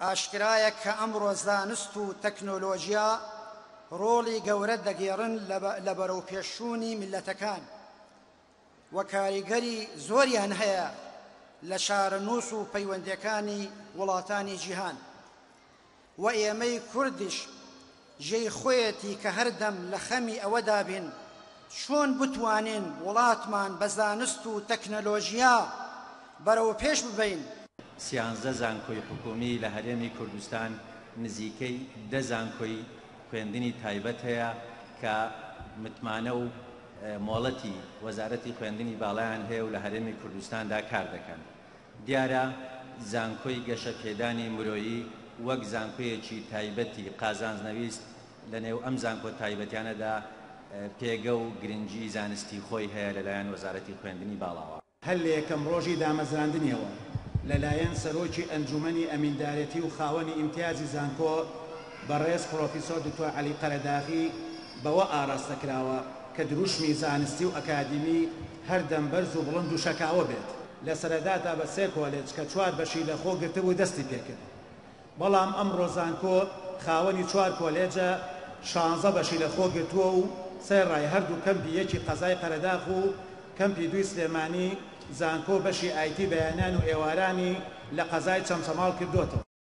ئاشکرایە کە ئەمڕۆ زانست و تەکنۆلۆژیا ڕۆڵی گەورە دەگێڕن لە بەرەوپێشچوونی میللەتەکان و کاریگەری زۆریان هەیە لە چارەنووس و پەیوەندیەکانی وڵاتانی جیهان و ئێمەی کوردیش جێی خۆیەتی کە هەردەم لە خەمی ئەوەدا بین چۆن بتوانین وڵاتمان بە زانست و تەکنەلۆژیا بەرەوپێش ببەین. سیانزە زانکۆی حکوومی لە هەرێمی کوردستان، نزیکەی دە زانکۆی خوێندنی تایبەت هەیە کە متمانە و مۆڵەتی وەزارەتی خوێندنی باڵایان هەیە و لە هەرێمی کوردستاندا کار دەکەن. دیارە زانکۆی گەشەپێدانی مرۆیی وەک زانکۆیەکی تایبەتی قازانجنەویست لە نێو ئەم زانکۆ تایبەتیانەدا پێگە و گرنگی زانستی خۆی هەیە لەلایەن وەزارەتی خوێندنی باڵاوە. هەر لە یەکەم ڕۆژی دامەزراندنیەوە لەلایەن سەرۆکی ئەنجومەنی ئەمیندارێتی و خاوەنی ئیمتیازی زانکۆ بەڕێز پڕۆفیسۆر دکتۆر عەلی قەرەداغی بەوە ئاڕاستە کراوە کە دروشمی زانستی و ئەکادیمی هەردەم بەرز و بڵند و شەکاوە بێت. لە سەرەداتا بە سێ کۆلێج کە چوار بەشی لە خۆ گرتبوو دەستی پێکرد، بەڵام ئەمڕۆ زانکۆ خاوەنی چوار کۆلێجە شانزە بەشی لە خۆ گرتووە و سەرەڕای هەردوو کەمپی یەکی قەزای قەرەداخ و کەمپی دووی سلێمانی، زانکۆ بەشی ئایتی بەیانیان و ئێوارانی لە قەزای چەمچەماڵ کردۆتەوە.